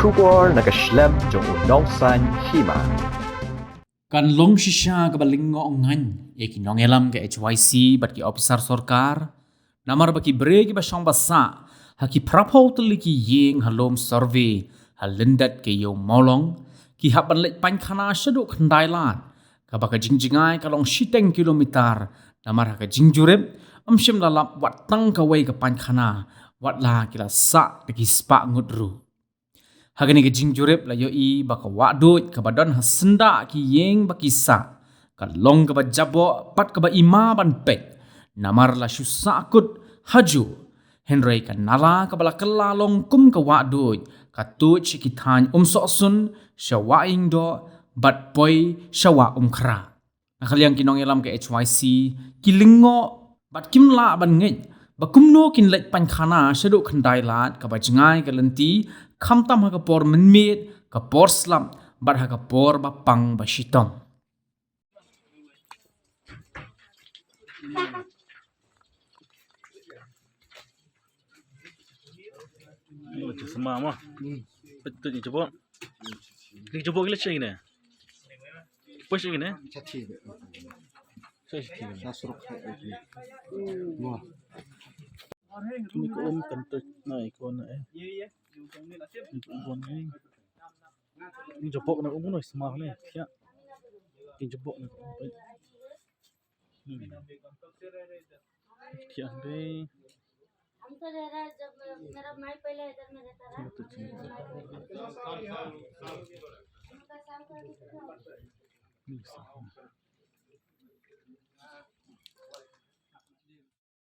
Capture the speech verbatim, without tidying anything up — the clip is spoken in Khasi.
Khubor na ka shlem jong u nongsaiñ hima. Kan long shisha kaba lyngngoh ngan ïa ki nongïalam ka H Y C bad ki ophisar sorkar, namar ba ki briew kiba shong ba sah ha ki phraphew tylli ki ïing ha Lum Survey ha Lyndet Keïew Mawlong, ki hap ban leit paiñkhana shaduh khyndai lad, kaba ka jingjngai ka long shiteng kilometer, namar ha ka jingjurip ym shym la lap wat tang kawei ka paiñkhana, wat la ki la sah da ki spah ngut ruh. Ha kane ka jingjurip la ïohi ba ka wahduid kaba don ha syndah ki ïing ba ki sah ka long kaba jaboh bad kaba ima ban peit, namar la shu sahkut ha juh. Hynrei ka nala kaba la kylla long kum ka wahduid ka tuid sha ki thaiñ Umsohsun, sha Wah Ïingdoh bad poi sha Wah Umkhrah. Na ka liang ki nongïalam ka H Y C ki lyngngoh bad kim lah ban ngeit ba kumno kin leit paiñkhana shaduh khyndai lad kaba jngai ka lynti, khamtam ha ka por mynmiet, ka por slap bad ha ka por ba pang ba shitom. Ïa sma ma. Peit tu ïa jabok. Ïa jabok ïa la sha ïa ne. Poi sha ïa ne. Sha sha ïa ne. Sha surok sha ïa ne. Wah. Ni ko um kan tu na iko na eh. Ni ko um bon ni. Ni jabok na um no sma ne. Ya. Ni jabok na um. Hmm. Ïa dei. हम तो रह रहा है, जब मेरा, मेरा माई पहले इधर में रहता था।